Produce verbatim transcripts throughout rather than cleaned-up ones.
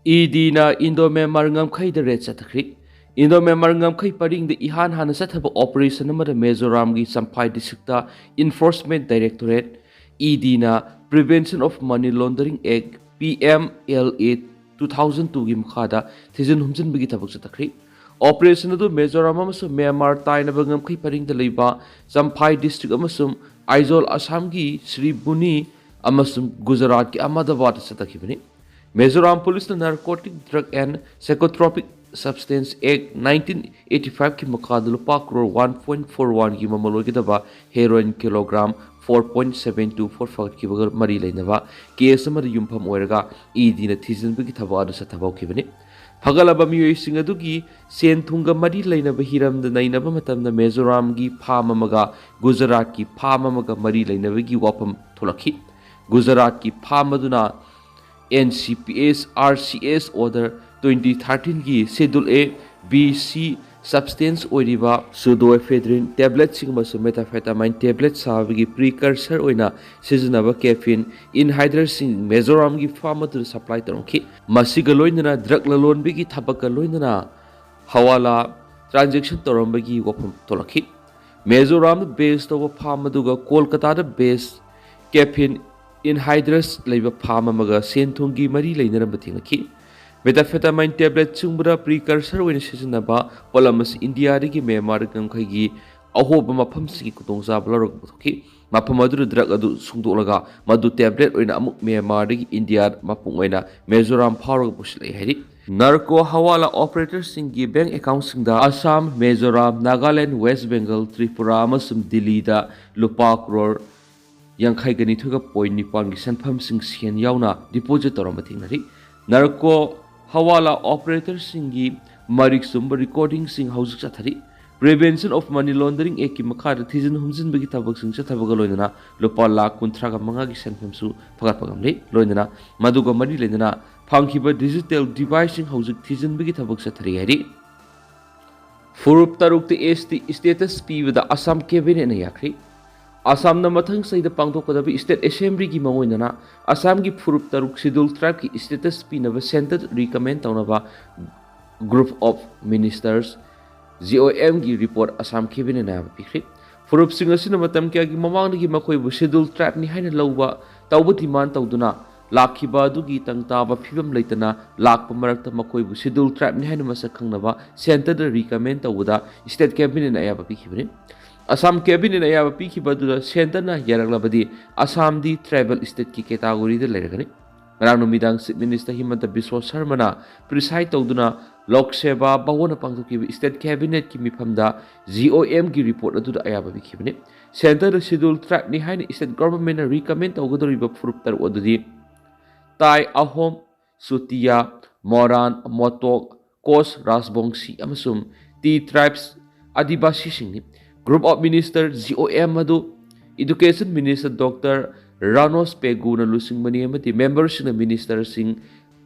E ꯗꯤꯅ Indo Myanmar ꯉꯝꯈꯩꯗ raid ꯆꯠꯊꯈ꯭ꯔꯤ꯫ ꯏꯟꯗꯣ ꯃ꯭ꯌꯥꯟꯃꯥꯔ ꯉꯝꯈꯩ ꯄꯔꯤꯡꯗ ꯏꯍꯥꯟ ꯍꯥꯟꯅ ꯆꯠꯊꯕ ꯑꯣꯄꯔꯦꯁꯟ ꯑꯃꯗ ꯃꯤꯖꯣꯔꯥꯝꯒꯤ Champhai district enforcement directorate, E ꯗꯤꯅ Prevention of Money Laundering Act, P M L A two thousand two ꯒꯤ ꯃꯈꯥꯗ ꯊꯤꯖꯤꯟ ꯍꯨꯝꯖꯤꯟꯕꯒꯤ ꯊꯕꯛ ꯆꯠꯊꯈ꯭ꯔꯤ꯫ ꯑꯣꯄꯔꯦꯁꯟ ꯑꯗꯨ ꯃꯤꯖꯣꯔꯥꯝ ꯑꯃꯁꯨꯡ ꯃ꯭ꯌꯥꯟꯃꯥꯔ ꯇꯥꯏꯅꯕ ꯉꯝꯈꯩ ꯄꯔꯤꯡꯗ ꯂꯩꯕ ꯆꯝꯐꯥꯏ ꯗꯤꯁꯇ꯭ꯔꯤꯛ ꯑꯃꯁꯨꯡ ꯑꯥꯏꯖꯣꯜ ꯑꯁꯥꯝꯒꯤ ꯁ꯭ꯔꯤꯕꯨꯅꯤ ꯑꯃꯁꯨꯡ ꯒꯨꯖꯔꯥꯠꯀꯤ ꯑꯍꯃꯗꯥꯕꯥꯗꯇ ꯆꯠꯊꯈꯤꯕꯅꯤ꯫ ꯃꯤꯖꯣꯔꯥꯝ ꯄꯨꯂꯤꯁꯅ Narcotic Drug and Psychotropic Substance Act nineteen eighty five ꯀꯤ ꯃꯈꯥꯗ ꯂꯨꯄꯥ crore one point four one ꯒꯤ ꯃꯃꯜ ꯑꯣꯏꯒꯗꯕ heroine kilogram four point seven two four ꯐꯒꯠꯈꯤꯕꯒ ꯃꯔꯤ ꯂꯩꯅꯕ ꯀꯦꯁ ꯑꯃꯗ ꯌꯨꯝꯐꯝ ꯑꯣꯏꯔꯒ ꯏ ꯗꯤꯅ ꯊꯤꯖꯤꯟꯕꯒꯤ ꯊꯕꯛ ꯑꯗꯨ ꯆꯠꯊꯕ ꯍꯧꯈꯤꯕꯅꯤ꯫ ꯐꯒꯠꯂꯕ ꯃꯤꯑꯣꯏꯁꯤꯡ ꯑꯗꯨꯒꯤ ꯁꯦꯟ ꯊꯨꯝꯒ ꯃꯔꯤ ꯂꯩꯅꯕ ꯍꯤꯔꯝꯗ ꯅꯩꯅꯕ ꯃꯇꯝꯗ ꯃꯤꯖꯣꯔꯥꯝꯒꯤ ꯐꯥꯝ ꯑꯃꯒ ꯒꯨꯖꯔꯥꯠꯀꯤ ꯐꯥꯝ ꯑꯃꯒ ꯃꯔꯤ ꯂꯩꯅꯕꯒꯤ ꯋꯥꯐꯝ ꯊꯣꯛꯂꯛꯈꯤ꯫ ꯒꯨꯖꯔꯥꯠꯀꯤ ꯐꯥꯝ ꯑꯗꯨꯅ N C P S R C S Order twenty thirteen ꯒꯤ Schedule A, B, C substance ꯑꯣꯏꯔꯤꯕ pseudoephedrine tabletꯁꯤꯡ ꯑꯃꯁꯨꯡ methamphetamine tablet ꯁꯥꯕꯒꯤ precursor ꯑꯣꯏꯅ ꯁꯤꯖꯤꯟꯅꯕ caffeine anhydrudeꯁꯤꯡ ꯃꯤꯖꯣꯔꯥꯝꯒꯤ ꯐꯥꯝ ꯑꯗꯨꯗ supply ꯇꯧꯔꯝꯈꯤ꯫ ꯃꯁꯤꯒ ꯂꯣꯏꯅꯅ drug ꯂꯂꯣꯟꯕꯤꯒꯤ ꯊꯕꯛꯀ ꯂꯣꯏꯅꯅ ꯍꯋꯥꯂꯥ transaction ꯇꯧꯔꯝꯕꯒꯤ ꯋꯥꯐꯝ ꯊꯣꯛꯂꯛꯈꯤ꯫ ꯃꯤꯖꯣꯔꯥꯝꯗ base ꯇꯧꯕ ꯐꯥꯝ ꯑꯗꯨꯒ ꯀꯣꯜꯀꯇꯥꯗ base caffeine anhydride ꯂꯩꯕ ꯐꯥꯝ ꯑꯃꯒ ꯁꯦꯟ ꯊꯨꯝꯒꯤ ꯃꯔꯤ ꯂꯩꯅꯔꯝꯕ ꯊꯦꯡꯅꯈꯤ꯫ Methamphetamine tablet ꯁꯨꯡꯕꯗ precursor ꯑꯣꯏꯅ ꯁꯤꯖꯤꯟꯅꯕ ꯄꯣꯠꯂꯝ ꯑꯁꯤ ꯏꯟꯗꯤꯌꯥꯗꯒꯤ ꯃ꯭ꯌꯥꯟꯃꯥꯔ ꯉꯝꯈꯩꯒꯤ ꯑꯍꯣꯕ ꯃꯐꯝꯁꯤꯡꯒꯤ ꯈꯨꯗꯣꯡꯆꯥꯕ ꯂꯧꯔꯒ ꯄꯨꯊꯣꯛꯈꯤ꯫ ꯃꯐꯝ ꯑꯗꯨꯗ drug ꯑꯗꯨ ꯁꯨꯡꯗꯣꯛꯂꯒ ꯃꯗꯨ tablet ꯑꯣꯏꯅ ꯑꯃꯨꯛ ꯃ꯭ꯌꯥꯟꯃꯥꯔꯗꯒꯤ ꯏꯟꯗꯤꯌꯥ ꯃꯄꯨꯡ ꯑꯣꯏꯅ ꯃꯤꯖꯣꯔꯥꯝ ꯐꯥꯎꯔꯒ ꯄꯨꯁꯤꯜꯂꯛꯏ ꯍꯥꯏꯔꯤ꯫ Narco ꯍꯋꯥꯂꯥ operatorꯁꯤꯡꯒꯤ bank accountꯁꯤꯡꯗ ꯑꯁꯥꯝ, ꯃꯤꯖꯣꯔꯥꯝ, ꯅꯥꯒꯥꯂꯦꯟ, ꯋꯦꯁ ꯕꯦꯡꯒꯜ, ꯇ꯭ꯔꯤꯄꯨꯔꯥ ꯑꯃꯁꯨꯡ ꯗꯤꯜꯂꯤꯗ ꯂꯨꯄꯥ ꯀ꯭ꯔꯣꯔ ꯌꯥꯡꯈꯩꯒ ꯅꯤꯊꯣꯏꯒ point ꯅꯤꯄꯥꯟꯒꯤ ꯁꯦꯟꯐꯝꯁꯤꯡ ꯁꯦꯟ ꯌꯥꯎꯅ deposit ꯇꯧꯔꯝꯕ ꯊꯦꯡꯅꯔꯤ꯫ Narco ꯍꯋꯥꯂꯥ operatorꯁꯤꯡꯒꯤ ꯃꯔꯤꯛ ꯆꯨꯝꯕ recordingꯁꯤꯡ ꯍꯧꯖꯤꯛ ꯆꯠꯊꯔꯤ꯫ Prevention of Money Laundering Actꯀꯤ ꯃꯈꯥꯗ ꯊꯤꯖꯤꯟ ꯍꯨꯝꯖꯤꯟꯕꯒꯤ ꯊꯕꯛꯁꯤꯡ ꯆꯠꯊꯕꯒ ꯂꯣꯏꯅꯅ ꯂꯨꯄꯥ ꯂꯥꯈ ꯀꯨꯟꯊ꯭ꯔꯥꯒ ꯃꯉꯥꯒꯤ ꯁꯦꯟꯐꯝꯁꯨ ꯐꯒꯠꯄ ꯉꯝꯂꯤ꯫ ꯂꯣꯏꯅꯅ ꯃꯗꯨꯒ ꯃꯔꯤ ꯂꯩꯅꯅ ꯐꯪꯈꯤꯕ digital deviceꯁꯤꯡ ꯍꯧꯖꯤꯛ ꯊꯤꯖꯤꯟꯕꯒꯤ ꯊꯕꯛ ꯆꯠꯊꯔꯤ ꯍꯥꯏꯔꯤ꯫ ꯐꯨꯔꯨꯞ ꯇꯔꯨꯛꯇ S T status ꯄꯤꯕꯗ ꯑꯁꯥꯝ cabinetꯅ ꯌꯥꯈ꯭ꯔꯦ꯫ ꯑꯁꯥꯝꯅ ꯃꯊꯪ ꯆꯍꯤꯗ ꯄꯥꯡꯊꯣꯛꯀꯗꯕ State Assemblyꯒꯤ ꯃꯑꯣꯡ ꯑꯣꯏꯅꯅ ꯑꯁꯥꯝꯒꯤ ꯐꯨꯔꯨꯞ ꯇꯔꯨꯛ Scheduled Tribeꯀꯤ status ꯄꯤꯅꯕ centreꯗ recommend ꯇꯧꯅꯕ Group of Ministers, GOMꯒꯤ report Assam cabinetꯅ ꯑꯌꯥꯕ ꯄꯤꯈ꯭ꯔꯦ꯫ ꯐꯨꯔꯨꯞꯁꯤꯡ ꯑꯁꯤꯅ ꯃꯇꯝ ꯀꯌꯥꯒꯤ ꯃꯃꯥꯡꯗꯒꯤ ꯃꯈꯣꯏꯕꯨ Scheduled Tribeꯅꯤ ꯍꯥꯏꯅ ꯂꯧꯕ ꯇꯧꯕ demand ꯇꯧꯗꯨꯅ ꯂꯥꯛꯈꯤꯕ ꯑꯗꯨꯒꯤ ꯇꯪ ꯇꯥꯕ ꯐꯤꯕꯝ ꯂꯩꯇꯅ ꯂꯥꯛꯄ ꯃꯔꯛꯇ ꯃꯈꯣꯏꯕꯨ Scheduled Tribeꯅꯤ ꯍꯥꯏꯅ ꯃꯁꯛ ꯈꯪꯅꯕ centreꯗ recommend ꯇꯧꯕꯗ State Cabinetꯅ ꯑꯌꯥꯕ ꯄꯤꯈꯤꯕꯅꯤ꯫ ꯑꯁꯥꯝ cabinetꯅ ꯑꯌꯥꯕ ꯄꯤꯈꯤꯕ ꯑꯗꯨꯗ centreꯅ ꯌꯥꯔꯛꯂꯕꯗꯤ ꯑꯁꯥꯝꯗꯤ tribal stateꯀꯤ categoryꯗ ꯂꯩꯔꯒꯅꯤ꯫ ꯉꯔꯥꯡ ꯅꯨꯃꯤꯗꯥꯡ Chief Minister ꯍꯤꯃꯟꯇ ꯕꯤꯁ꯭ꯋ ꯁꯔꯃꯅ preside ꯇꯧꯗꯨꯅ ꯂꯣꯛ ꯁꯦꯕꯥ ꯚꯋꯟꯗ ꯄꯥꯡꯊꯣꯛꯈꯤꯕ State Cabinetꯀꯤ ꯃꯤꯐꯝꯗ GOMꯒꯤ report ꯑꯗꯨꯗ ꯑꯌꯥꯕ ꯄꯤꯈꯤꯕꯅꯤ꯫ Centreꯗ Scheduled Tribeꯅꯤ ꯍꯥꯏꯅ State Governmentꯅ recommend ꯇꯧꯒꯗꯧꯔꯤꯕ ꯐꯨꯔꯨꯞ ꯇꯔꯨꯛ ꯑꯗꯨꯗꯤ ꯇꯥꯏ, ꯑꯍꯣꯝ, ꯆꯨꯇꯤꯌꯥ, ꯃꯣꯔꯥꯟ, ꯃꯣꯇꯣꯛ, ꯀꯣꯁ, ꯔꯥꯖꯕꯣꯡꯁꯤ ꯑꯃꯁꯨꯡ T tribes ꯑꯥꯗꯤꯕꯥꯁꯤꯁꯤꯡꯅꯤ꯫ Group of Minister, GOM ꯑꯗꯨ Education Minister Doctor ꯔꯥꯅꯣꯁ ꯄꯦꯒꯨꯅ ꯂꯨꯆꯤꯡꯕꯅꯤ ꯑꯃꯗꯤ memberꯁꯤꯡꯅ ministerꯁꯤꯡ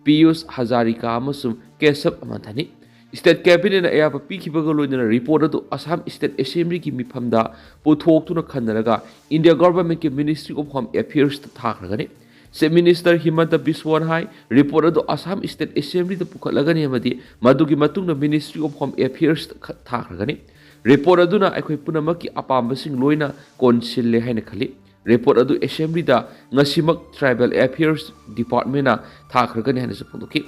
ꯄꯤꯌꯨꯁ ꯍꯖꯥꯔꯤꯀꯥ ꯑꯃꯁꯨꯡ ꯀꯦꯁꯕ ꯃꯟꯊꯅꯤ꯫ State Cabinetꯅ ꯑꯌꯥꯕ ꯄꯤꯈꯤꯕꯒ ꯂꯣꯏꯅꯅ report ꯑꯗꯨ ꯑꯁꯥꯝ State Assemblyꯒꯤ ꯃꯤꯐꯝꯗ ꯄꯨꯊꯣꯛꯇꯨꯅ ꯈꯟꯅꯔꯒ India Governmentꯀꯤ Ministry of Home Affairsꯇ ꯊꯥꯈ꯭ꯔꯒꯅꯤ꯫ Chief Minister ꯍꯤꯃꯟꯇ ꯕꯤꯁ꯭ꯋꯅ high, report ꯑꯗꯨ ꯑꯁꯥꯝ State Assemblyꯗ ꯄꯨꯈꯠꯂꯒꯅꯤ ꯑꯃꯗꯤ ꯃꯗꯨꯒꯤ ꯃꯇꯨꯡꯗ Ministry of Home Affairsꯇ ꯈ-, ꯊꯥꯈ꯭ꯔꯒꯅꯤ꯫ Report ꯑꯗꯨꯅ ꯑꯩꯈꯣꯏ ꯄꯨꯝꯅꯃꯛꯀꯤ ꯑꯄꯥꯝꯕꯁꯤꯡ ꯂꯣꯏꯅ ꯀꯣꯟꯁꯤꯜꯂꯦ ꯍꯥꯏꯅ ꯈꯜꯂꯤ꯫ Report ꯑꯗꯨ Assemblyꯗ ꯉꯁꯤꯃꯛ Tribal Affairs Departmentꯅ ꯊꯥꯈ꯭ꯔꯒꯅꯤ ꯍꯥꯏꯅꯁꯨ ꯐꯣꯡꯗꯣꯛꯈꯤ꯫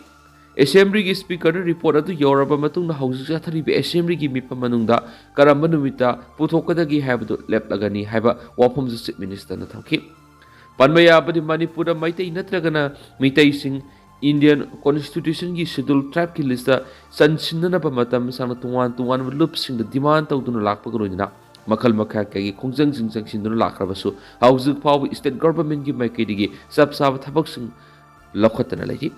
Assemblyꯒꯤ Speakerꯗ report ꯑꯗꯨ ꯌꯧꯔꯕ ꯃꯇꯨꯡꯗ ꯍꯧꯖꯤꯛ ꯆꯠꯊꯔꯤꯕ Assemblyꯒꯤ ꯃꯤꯐꯝ ꯃꯅꯨꯡꯗ ꯀꯔꯝꯕ ꯅꯨꯃꯤꯠꯇ ꯄꯨꯊꯣꯛꯀꯗꯒꯦ ꯍꯥꯏꯕꯗꯨ ꯂꯦꯞꯂꯒꯅꯤ ꯍꯥꯏꯕ ꯋꯥꯐꯝꯁꯨ Chief Ministerꯅ ꯊꯝꯈꯤ꯫ ꯄꯟꯕ ꯌꯥꯕꯗꯤ ꯃꯅꯤꯄꯨꯔꯗ ꯃꯩꯇꯩ ꯅꯠꯇ꯭ꯔꯒꯅ ꯃꯤꯇꯩꯁꯤꯡ Indian Constitutionꯒꯤ Scheduled Tribeꯀꯤ listꯇ ꯆꯟꯁꯤꯟꯅꯅꯕ ꯃꯇꯝ ꯁꯥꯡꯅ ꯇꯣꯉꯥꯟ ꯇꯣꯉꯥꯟꯕ ꯂꯨꯞꯁꯤꯡꯗ demand ꯇꯧꯗꯨꯅ ꯂꯥꯛꯄꯒ ꯂꯣꯏꯅꯅ ꯃꯈꯜ ꯃꯈꯥ ꯀꯌꯥꯒꯤ ꯈꯣꯡꯖꯪꯁꯤꯡ ꯆꯪꯁꯤꯟꯗꯨꯅ ꯂꯥꯛꯈ꯭ꯔꯕꯁꯨ ꯍꯧꯖꯤꯛ ꯐꯥꯎꯕ State Governmentꯀꯤ ꯃꯥꯏꯀꯩꯗꯒꯤ ꯆꯞ ꯆꯥꯕ ꯊꯕꯛꯁꯤꯡ ꯂꯧꯈꯠꯇꯅ ꯂꯩꯔꯤ꯫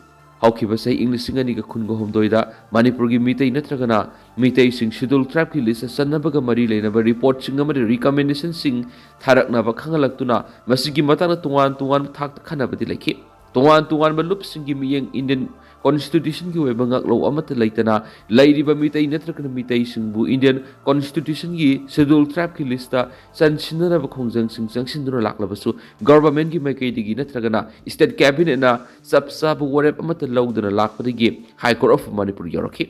ꯍꯧꯈꯤꯕ ꯆꯍꯤ ꯏꯪ ꯂꯤꯁꯤꯡ ꯑꯅꯤꯒ ꯀꯨꯟꯒ ꯍꯨꯝꯗꯣꯏꯗ ꯃꯅꯤꯄꯨꯔꯒꯤ ꯃꯤꯇꯩ ꯅꯠꯇ꯭ꯔꯒꯅ ꯃꯤꯇꯩꯁꯤꯡ Scheduled Tribeꯀꯤ listꯇ ꯆꯟꯅꯕꯒ ꯃꯔꯤ ꯂꯩꯅꯕ reportꯁꯤꯡ ꯑꯃꯗꯤ recommendationꯁꯤꯡ ꯊꯥꯔꯛꯅꯕ ꯈꯪꯍꯜꯂꯛꯇꯨꯅ ꯃꯁꯤꯒꯤ ꯃꯇꯥꯡꯗ ꯇꯣꯉꯥꯟ ꯇꯣꯉꯥꯟꯕ ꯊꯥꯛꯇ ꯈꯟꯅꯕꯗꯤ ꯂꯩꯈꯤ꯫ ꯇꯣꯉꯥꯟ ꯇꯣꯉꯥꯟꯕ ꯂꯨꯞꯁꯤꯡꯒꯤ ꯃꯤꯠꯌꯦꯡ, Indian Constitutionꯒꯤ ꯑꯣꯏꯕ ꯉꯥꯛꯂꯧ ꯑꯃꯠꯇ ꯂꯩꯇꯅ ꯂꯩꯔꯤꯕ ꯃꯤꯇꯩ ꯅꯠꯇ꯭ꯔꯒꯅ ꯃꯤꯇꯩꯁꯤꯡꯕꯨ Indian Constitutionꯒꯤ Scheduled Tribeꯀꯤ listꯇ ꯆꯟꯁꯤꯟꯅꯅꯕ ꯈꯣꯡꯖꯪꯁꯤꯡ ꯆꯪꯁꯤꯟꯗꯨꯅ ꯂꯥꯛꯂꯕꯁꯨ, governmentꯀꯤ ꯃꯥꯏꯀꯩꯗꯒꯤ ꯅꯠꯇ꯭ꯔꯒꯅ state cabinetꯅ ꯆꯞ ꯆꯥꯕ ꯋꯥꯔꯦꯞ ꯑꯃꯠꯇ ꯂꯧꯗꯅ ꯂꯥꯛꯄꯗꯒꯤ High Court of Manipur ꯌꯧꯔꯛꯈꯤ꯫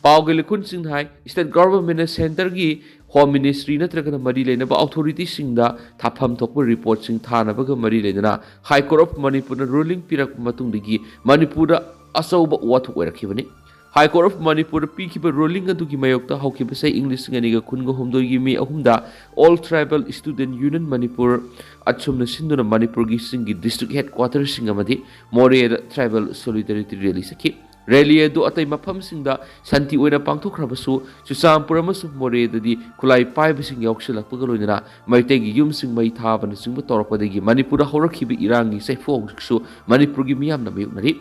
ꯄꯥꯎꯒꯤ ꯂꯤꯈꯨꯟꯁꯤꯡꯅ ꯍꯥꯏ, state governmentꯅ centreꯒꯤ Home Ministry ꯅꯠꯇ꯭ꯔꯒꯅ ꯃꯔꯤ ꯂꯩꯅꯕ authorityꯁꯤꯡꯗ ꯊꯥꯐꯝ ꯊꯣꯛꯄ reportꯁꯤꯡ ꯊꯥꯅꯕꯒ ꯃꯔꯤ ꯂꯩꯅꯅ High Court of Manipurꯅ ruling ꯄꯤꯔꯛꯄ ꯃꯇꯨꯡꯗꯒꯤ ꯃꯅꯤꯄꯨꯔꯗ ꯑꯆꯧꯕ ꯋꯥꯊꯣꯛ ꯑꯣꯏꯔꯛꯈꯤꯕꯅꯤ꯫ High Court of Manipurꯗ ꯄꯤꯈꯤꯕ ruling ꯑꯗꯨꯒꯤ ꯃꯥꯌꯣꯛꯇ ꯍꯧꯈꯤꯕ ꯆꯍꯤ ꯏꯪ ꯂꯤꯁꯤꯡ ꯑꯅꯤꯒ ꯀꯨꯟꯒ ꯍꯨꯝꯗꯣꯏꯒꯤ May ꯑꯍꯨꯝꯗ All Tribal Student Union Manipur, ꯑꯠꯁꯨꯝꯅ ꯁꯤꯟꯗꯨꯅ ꯃꯅꯤꯄꯨꯔꯒꯤ ꯆꯤꯡꯒꯤ district headquarterꯁꯤꯡ ꯑꯃꯗꯤ ꯃꯣꯔꯦꯗ tribal solidarity rally ꯆꯠꯈꯤ꯫ Rally ꯑꯗꯨ ꯑꯇꯩ ꯃꯐꯝꯁꯤꯡꯗ ꯁꯥꯟꯇꯤ ꯑꯣꯏꯅ ꯄꯥꯡꯊꯣꯛꯈ꯭ꯔꯕꯁꯨ, ꯆꯨꯔꯆꯥꯟꯄꯨꯔ ꯑꯃꯁꯨꯡ ꯃꯣꯔꯦꯗꯗꯤ ꯈꯨꯠꯂꯥꯏ ꯄꯥꯏꯕꯁꯤꯡ ꯌꯥꯎꯁꯤꯜꯂꯛꯄꯒ ꯂꯣꯏꯅꯅ ꯃꯩꯇꯩꯒꯤ ꯌꯨꯝꯁꯤꯡ ꯃꯩ ꯊꯥꯕꯅꯆꯤꯡꯕ ꯇꯧꯔꯛꯄꯗꯒꯤ ꯃꯅꯤꯄꯨꯔꯗ ꯍꯧꯔꯛꯈꯤꯕ ꯏꯔꯥꯡꯒꯤ ꯆꯩꯐꯨ ꯍꯧꯖꯤꯛꯁꯨ ꯃꯅꯤꯄꯨꯔꯒꯤ ꯃꯤꯌꯥꯝꯅ ꯃꯥꯌꯣꯛꯅꯔꯤ꯫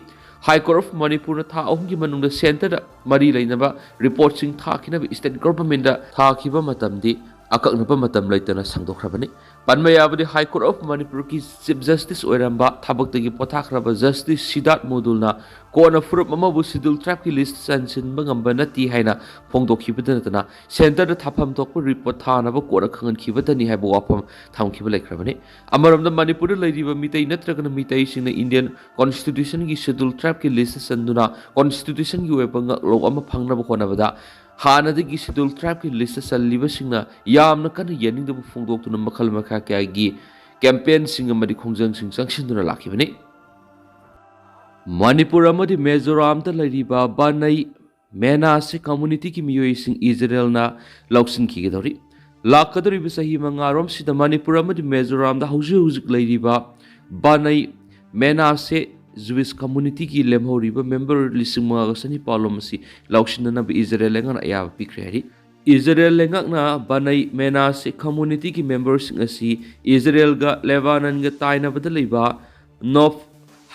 High Court of Manipurꯅ ꯊꯥ ꯑꯍꯨꯝꯒꯤ ꯃꯅꯨꯡꯗ centreꯗ ꯃꯔꯤ ꯂꯩꯅꯕ reportꯁꯤꯡ ꯊꯥꯈꯤꯅꯕ state governmentꯗ ꯊꯥꯈꯤꯕ ꯃꯇꯝꯗꯤ ꯑꯀꯛꯅꯕ ꯃꯇꯝ ꯂꯩꯇꯅ ꯁꯥꯡꯗꯣꯛꯈ꯭ꯔꯕꯅꯤ꯫ ꯄꯟꯕ ꯌꯥꯕꯗꯤ, High Court of Manipurꯒꯤ Chief Justice ꯑꯣꯏꯔꯝꯕ, ꯊꯕꯛꯇꯒꯤ ꯄꯣꯊꯥꯈ꯭ꯔꯕ Justice ꯁꯤꯗꯥꯔꯊ ꯃꯣꯗꯨꯜꯅ ꯀꯣꯟꯅ ꯐꯨꯔꯨꯞ ꯑꯃꯕꯨ Scheduled Tribeꯀꯤ list ꯆꯟꯁꯤꯟꯕ ꯉꯝꯕ ꯅꯠꯇꯦ ꯍꯥꯏꯅ ꯐꯣꯡꯗꯣꯛꯈꯤꯕꯇ ꯅꯠꯇꯅ, centreꯗ ꯊꯥꯐꯝ ꯊꯣꯛꯄ report ꯊꯥꯅꯕ ꯀꯣꯟꯅ ꯈꯪꯍꯟꯈꯤꯕꯇꯅꯤ ꯍꯥꯏꯕ ꯋꯥꯐꯝ ꯊꯝꯈꯤꯕ ꯂꯩꯈ꯭ꯔꯕꯅꯤ꯫ ꯑꯃꯔꯣꯝꯗ, ꯃꯅꯤꯄꯨꯔꯗ ꯂꯩꯔꯤꯕ ꯃꯤꯇꯩ ꯅꯠꯇ꯭ꯔꯒꯅ ꯃꯤꯇꯩꯁꯤꯡꯅ Indian Constitutionꯒꯤ Scheduled Tribeꯀꯤ listꯇ ꯆꯟꯗꯨꯅ Constitutionꯒꯤ ꯑꯣꯏꯕ ꯉꯥꯛꯂꯧ ꯑꯃ ꯐꯪꯅꯕ ꯍꯣꯠꯅꯕꯗ, ꯍꯥꯟꯅꯗꯒꯤ Scheduled Tribeꯀꯤ listꯇ ꯆꯜꯂꯤꯕꯁꯤꯡꯅ ꯌꯥꯝꯅ ꯀꯟꯅ ꯌꯥꯅꯤꯡꯗꯕ ꯐꯣꯡꯗꯣꯛꯇꯨꯅ ꯃꯈꯜ ꯃꯈꯥ ꯀꯌꯥꯒꯤ campaignꯁꯤꯡ ꯑꯃꯗꯤ ꯈꯣꯡꯖꯪꯁꯤꯡ ꯆꯪꯁꯤꯟꯗꯨꯅ ꯂꯥꯛꯈꯤꯕꯅꯤ꯫ ꯃꯅꯤꯄꯨꯔ ꯑꯃꯗꯤ ꯃꯤꯖꯣꯔꯥꯝꯗ ꯂꯩꯔꯤꯕ ꯕꯅꯩ ꯃꯦꯅꯥꯁꯦ communityꯒꯤ ꯃꯤꯑꯣꯏꯁꯤꯡ ꯏꯖꯔꯦꯜꯅ ꯂꯧꯁꯤꯟꯈꯤꯒꯗꯧꯔꯤ꯫ ꯂꯥꯛꯀꯗꯧꯔꯤꯕ ꯆꯍꯤ ꯃꯉꯥꯔꯣꯝꯁꯤꯗ ꯃꯅꯤꯄꯨꯔ ꯑꯃꯗꯤ ꯃꯤꯖꯣꯔꯥꯝꯗ ꯍꯧꯖꯤꯛ ꯍꯧꯖꯤꯛ ꯂꯩꯔꯤꯕ ꯕꯅꯩ ꯃꯦꯅꯥꯁꯦ Jewish communityꯒꯤ ꯂꯦꯝꯍꯧꯔꯤꯕ member ꯂꯤꯁꯤꯡ ꯃꯉꯥꯒ ꯆꯅꯤꯄꯥꯜ ꯂꯣꯝ ꯑꯁꯤ ꯂꯧꯁꯤꯟꯅꯅꯕ ꯏꯖꯔꯦꯜ ꯂꯩꯉꯥꯛꯅ ꯑꯌꯥꯕ ꯄꯤꯈ꯭ꯔꯦ ꯍꯥꯏꯔꯤ꯫ ꯏꯖꯔꯦꯜ ꯂꯩꯉꯥꯛꯅ ꯕꯅꯩ ꯃꯦꯅꯥꯁꯦ communityꯒꯤ memberꯁꯤꯡ ꯑꯁꯤ ꯏꯖꯔꯦꯜꯒ ꯂꯦꯕꯥꯅꯟꯒ ꯇꯥꯏꯅꯕꯗ ꯂꯩꯕ ꯅꯣꯐ